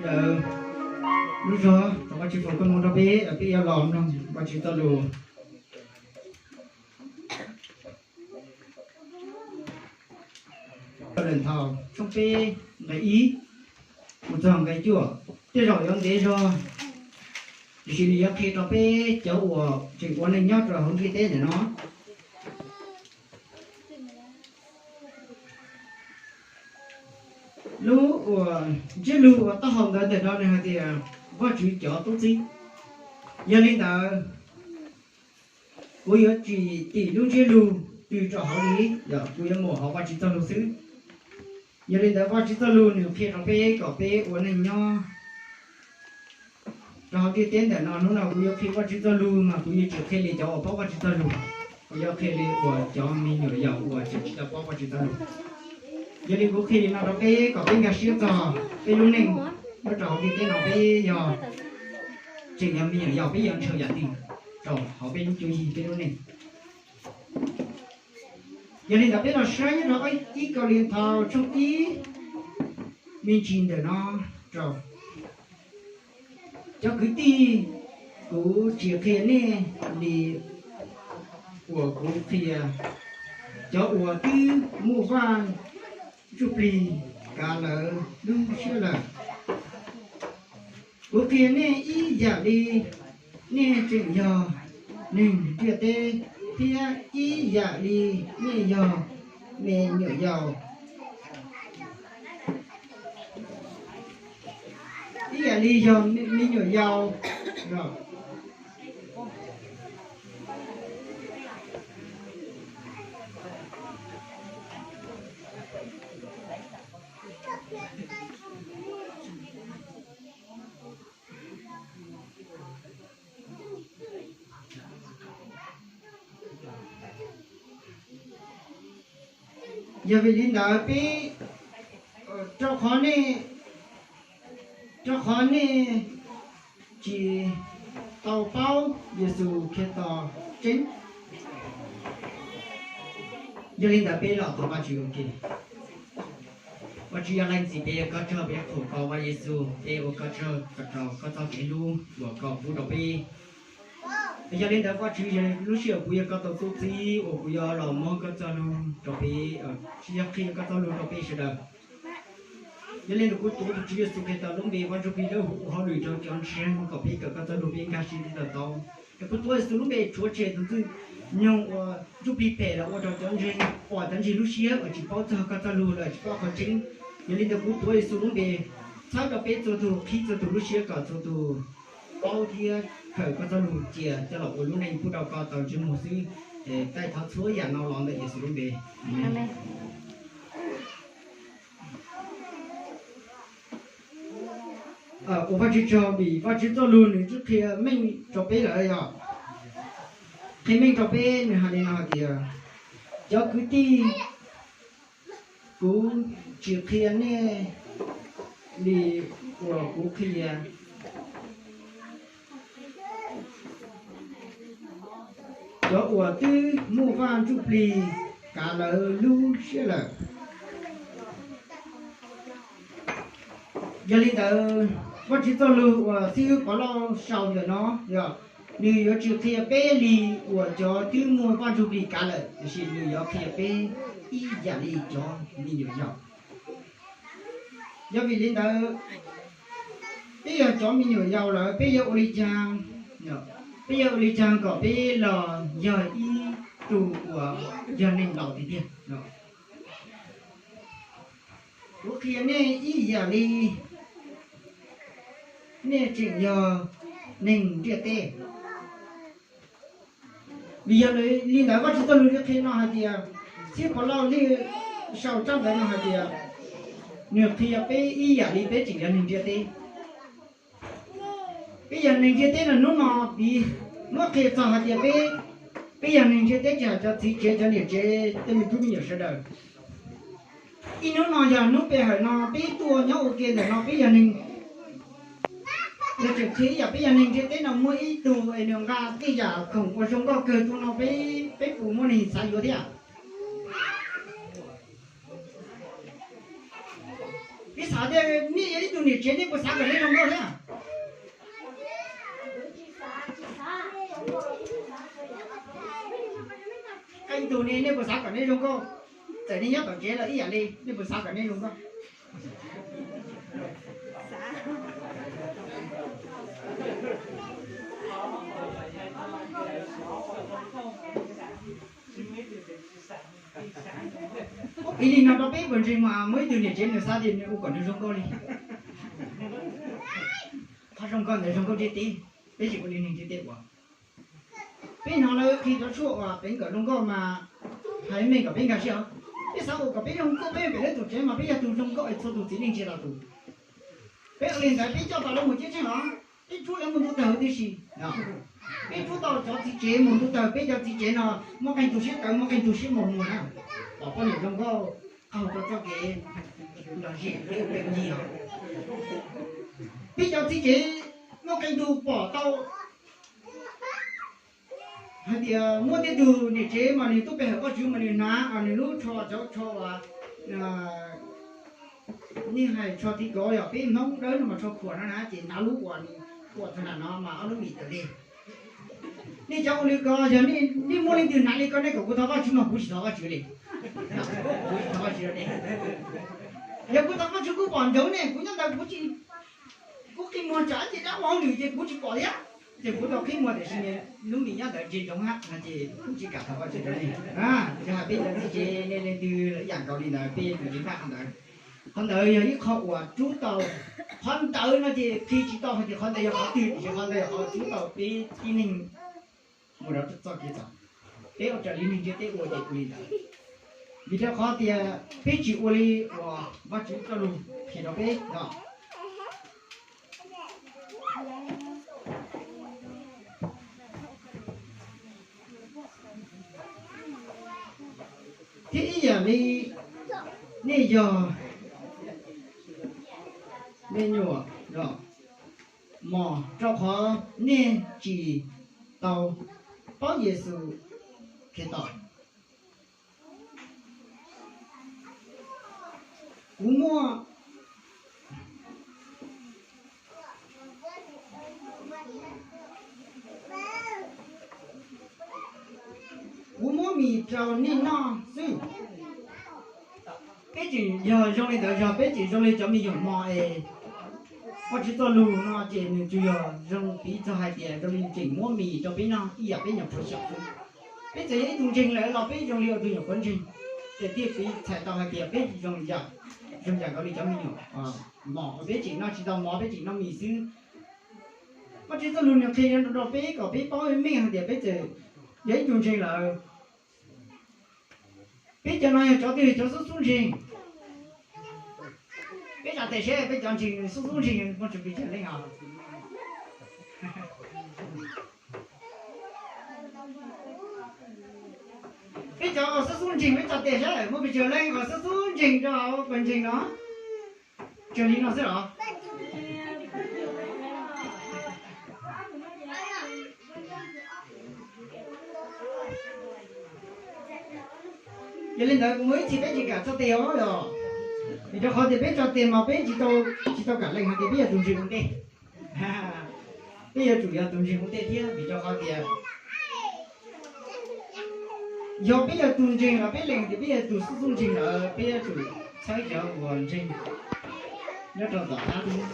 Lub zog rau Vajtswv foom koob hmoov rau peb, peb yuav los mloog Vajtswv txoj lus. Lawm thaum tshooj peb nqe ib mus txog nqe cuaj, tej zaum yuav ntev zog, tiam sis nws yuav qhia rau peb cov uas tseem ua neej nyob rau hauv ntiaj teb ntawm no. Lub uas ntsiab lus uas taub hau ntawd ntawm no nws hais tias Vajtswv cov tub txib. Yog li ntawd, kuv yuav tsis tim lub ntsiab lus twg rau hauv li, yog kuv yuav muab hauv Vajtswv txoj lus xwb. Yog li ntawd Vajtswv txoj lus nws qhia rau peb kom peb ua neej nyob rau hauv ntiaj teb ntawm no. Hnub no kuv yuav qhia Vajtswv txoj lus mas kuv yuav tsis qhia li cov uas paub Vajtswv txoj lus, kuv yuav qhia li uas cov me nyuam yaus uas tseem tsis tau paub Vajtswv txoj lus. Yog li kuv qhia li no rau peb kom peb nkag siab txog peb lub neej nyob rau hauv ntiaj teb no peb yog tseem yog me nyuam yaus peb yuav ntshaw yam twg rau hauv peb lub cuab yig peb lub neej. Yog li ntawd peb los saib nyob rau ib Kauleethaus tshooj ib me ntsis ntawm no rau. Cov kwv tij, kuv tsis qhia nej li uas kuv qhia cov uas twb muaj vaj ntsuj plig kav lawv lub siab lawm. Kuv qhia nej ib yam li nej tseem yog neeg ntiaj teb, thiab ib yam li nej yog me nyuam yaus. Ib yam li yog me nyuam yaus. Yog vim li ntawd peb, rau qhov nej, rau qhov nej tsis tau paub Yexus Khetos tseeb. Yog li ntawd peb los thov Vajtswv ua ke. Vajtswv yog leej txiv, peb ua koj tsaug, peb qhuas koj Vaj Yexus, peb ua koj tsaug rau koj txoj kev hlub uas koj pub rau peb. Yog li ntawd Vajtswv, yog lub sij hawm kuv yog koj tus tub txib uas kuv yuav los muab koj txoj lus rau peb sib qhia koj txoj lus rau peb sawv daws. Yog li ntawd kuv tuav tus Tswv Yexus Khetos lub npe, Vaj Ntsuj Plig Dawb Huv ua hauj lwm rau cov ntseeg kom peb kawm koj txoj lus peb nkag siab tib to taub. Yog kuv tuav Yexus lub npe tshuav tshem tus ntxwg nyoog uas ntsuj plig phem los ua rau cov ntseeg pom cov ntseeg lub siab uas tsis paub txog koj txoj lus los tsis paub qhov tseeb. Yog li ntawd kuv tuav Yexus lub npe txhawb rau peb txhua tus, qhib txhua tus lub siab kom txhua tus paub thiab kawm koj txoj lus cia coj los ua lub neej pub rau koj tau ntsej muag xwb. Taij thov txhua yam no los ntawm Yexus lub npe. Ua Vajtswv tsaug vim Vajtswv txoj lus nws twb qhia meej rau peb lawm yog, qhia meej rau peb nws hais li no hais tias, cov kwv tij, kuv tsis qhia nej li uas kuv qhia cov uas twb muaj Vaj Ntsuj Plig kav lawv lub siab lawm. Yog li ntawd, Vajtswv txoj lus uas xib hwb Pov Lauj sau ntawm no yog, nws yuav tsis qhia peb li uas cov twb muaj Vaj Ntsuj Plig kav lawm, tiam sis nws yuav qhia peb ib yam li cov me nyuam yaus. Yog vim li ntawd, peb yog cov me nyuam yaus lawm peb yuav ua li cas? Peb yuav ua li cas kom peb los yog ib tug uas yog neeg laus tiag tiag? Kuv qhia nej ib yam li nej tseem yog neeg ntiaj teb. Vim yog li ntawd Vajtswv txoj lus thiaj qhia no hais tias, xib hwb Pov Lauj thiaj sau tsab ntawv no hais tias, nws qhia peb ib yam li peb tseem yog neeg ntiaj teb. Peb yog neeg ntiaj teb no hnub no, piv, muab qhia txog hais tias peb, peb yog neeg ntiaj teb tsis hais cov txiv tsev cov niam tsev tej me tub me nyuam sawv daws. Ib hnub no yog hnub pe hawm no peb tuaj nyob ua ke ntawm no peb yog neeg, yog tseem qhia ib yam peb yog neeg ntiaj teb no muaj ib tug es nws nqa tej yam khoom uas zoo nkauj kawg tuaj no peb, peb puas muaj neeg xav yuav thiab? Ib xav tias nej yog ib tug niam tsev nej puas xav kom nej zoo nkauj thiab? Ib tug ne nej puas xav kom nej zoo nkauj? Txawm nej nyob tom tsev los ib yam li, nej puas xav kom nej zoo nkauj? Ib li no rau peb puas ntseeg mas muaj ib tug niam tsev nws xav tias nws ua kom nws zoo nkauj li. Qhov zoo nkauj ntawd zoo nkauj ntiaj teb, peb tsis ua li neeg ntiaj teb ua. Peb hnov lawv qhia cov tshuaj uas peev kom zoo nkauj mas hais meej kom peb nkag siab os. Peb xav ua kom peb zoo nkauj peb pem lawv tus tsev mas peb yog tus zoo nkauj es txhua tus txiv neej ntsia tau tus. Peb ua li ntawd peb coj tau lawv mus ceeb tsheej los peb rub lawv mus ntuj tawg huv tib si. Peb rub tau cov txiv tsev mus ntuj tawg, peb cov txiv tsev no muaj qee tus siab tawv muaj qee tus siab mos muag na. Pom poj niam zoo nkauj qaug rau txoj kev nrog zim peb ua peb ua ncig os. Peb cov txiv tsev muaj qee tus pom tau hais tias muaj tej tug niam tsev mas nws tuaj pe hawm Vajtswv mas nws hnav nws lub tsho cov tsho uas nej hais tsho tiv kov yog peb Hmoob dawb no mas tsho khuam no na ces hnav lub uas nws khuam tag nrho no mas ob lub mis tawm li. Nej cov ua li ko yog nej muaj leej twg hnav li ko nej kom kuv thov Vajtswv mas kuv tsis thov Vajtswv li. Kuv tsis thov Vajtswv li. Yog kuv thov Vajtswv kuv pom ntsoov ne kuv nyob ntawd kuv tsis, kuv qhib muag tsam ces dab ua hauj lwm ces kuv tsis pom thiab. Ces kuv tau qhib muag tiam sis lub mis nyob ntawd ntsia ntsoov hab no ces kuv tsis kam thov Vajtswv rau nej. Yog hais peb cov txiv tsev nej leej twg ib yam nkaus li ntawd peb yuav tsum npaj qhov ntawd. Qhov ntawd yog ib qho uas rub tau, qhov ntawd no ces qhia tsis tau hais tias qhov ntawd yog qhov twg tiam sis qhov ntawd yog qhov rub tau peb tib neeg mus rau txoj kev txhaum. Peb ua raws li neeg ntiaj teb ua ces ua li ntawd. Vim rau qhov tias peb tsis ua li uas Vajtswv txoj lus qhia rau peb no. Thiab ib yam li nej yog me nyuam mos rau qhov nej tsis tau paub Yexus Khetos. Kuv muaj, kuv muab mis rau nej noj xwb. Peb tseem yog zoo li ntawd, yog peb tseem zoo li cov me nyuam mos es Vajtswv txoj lus no ces nws tsuas yog zoo piv txog hais tias zoo li tseem muab mis rau peb noj ib yam peb nyuam qhuav xyaum xwb. Peb txawm yog ib tug ntseeg lawm los peb zoo li ua tus nyuam qhuav ntseeg, ces thiaj piv txhais tau hais tias peb zoo yam, zoo yam nkaus li cov me nyuam mos uas peb tseem noj tsis tau mov, peb tseem noj mis xwb. Vajtswv txoj lus nws qhia rau peb kom peb paub meej hais tias peb txawm yog ib tug ntseeg lawm, peb cov no yog cov twg, cov xub xub ntseeg? Peb tsa tes seb peb cov ntseeg xub xub ntseeg muaj tsawg pes tsawg leej os. Peb cov uas xub xub ntseeg peb tsa tes seb muaj pes tsawg leej uas xub xub ntseeg rau hauv pawg ntseeg no. Tsuas li no xwb los? Yog li ntawd kuv muaj ib txhia peb tsis kam tso tes os yog, vim rau qhov tias peb tso tes mas peb tsis tau, tsis tau kam lees hais tias peb yog tus ntseeg ua ntej. Peb yuav tsum yog tus ntseeg ua ntej thiab, vim rau qhov tias yog peb yog tus ntseeg los peb lees tias peb yog tus xub xub ntseeg lawm, peb yuav tsum txhawb cov uas ntseeg nyob rau tom qab thiab.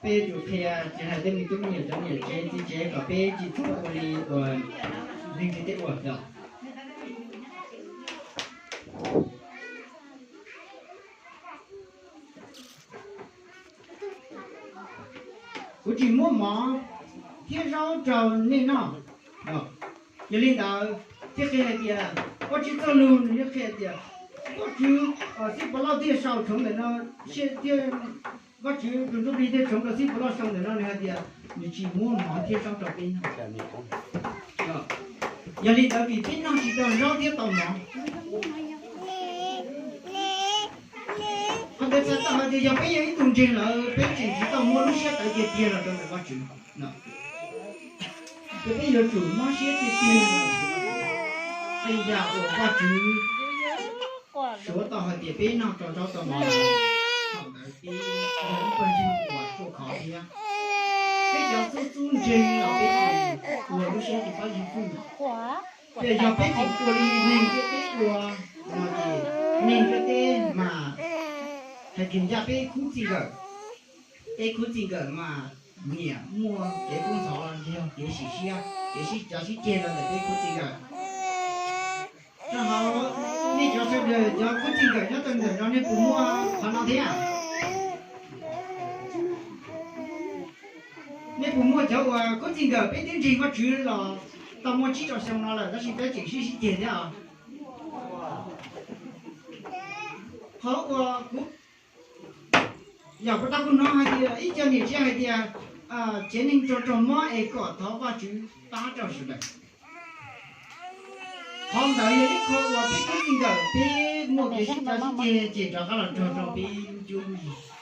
Peb yuav tsum qhia tsis hais tej me tub me nyuam, cov niam tsev txiv tsev kom peb tsis txhob ua li uas neeg ntiaj teb ua yog. Kuv tsis muab mov thiab zaub rau nej noj. Yog li ntawd thiaj qhia hais tias, Vajtswv txoj lus nws thiaj qhia tias, Vajtswv, Xib Pov Lauj thiaj sau tshoov ntawm no, thiab Vajtswv tus Ntsuj Plig thiaj tshoov rau Xib Pov Lauj sau ntawm no, nws hais tias nws tsis muab mov thiab zaub rau peb noj. Yog li ntawd vim peb noj tsis tau zaub thiab tau mov, qhov ntawd txhais tau hais tias yog peb yog ib tug ntseeg lawm, peb tseem tsis tau muaj lub siab tawv tiag tiag los rau ntawm Vajtswv. Ces peb yuav tsum mob siab tiag tiag, qee yam uas Vajtswv suav tau hais tias peb noj tau zaub tau mov. Peb yog ib pawg ntseeg uas ruaj khov thiab. Peb cov xub xub ntseeg los peb tseem ua lub siab tsis paub ib fwj. Ces yog peb tseem ua li neeg ntiaj teb ua no ces neeg ntiaj teb mas hais tias ncaj peb khub txij nkawm. Peb khub txij nkawm mas nyiam muaj kev kub ntxhov los yog kev sim siab, kev sib cav sib ceg los ntawm peb khub txij nkawm. Rau hauv nej cov sawv daws cov khub txij nkawm nyob tau ntawm no nej puas muaj qhov no thiab? Nej puas muaj cov uas khub txij nkawm peb twb ntseeg Vajtswv los tau muaj tsib rau xyoo no lawm tab sis peb tseem sib sib ceg thiab os? Qhov uas kuv, yog kuv tau kuv hnov hais tias ib co niam tsev hais tias tsev neeg raug raug mob es kom thov Vajtswv pab rau sawv daws. Qhov ntawd yog ib qho uas peb khub txij nkawm peb muaj kev sib cav sib ceg ces rov qab los raug rau peb lub cuab lub yig.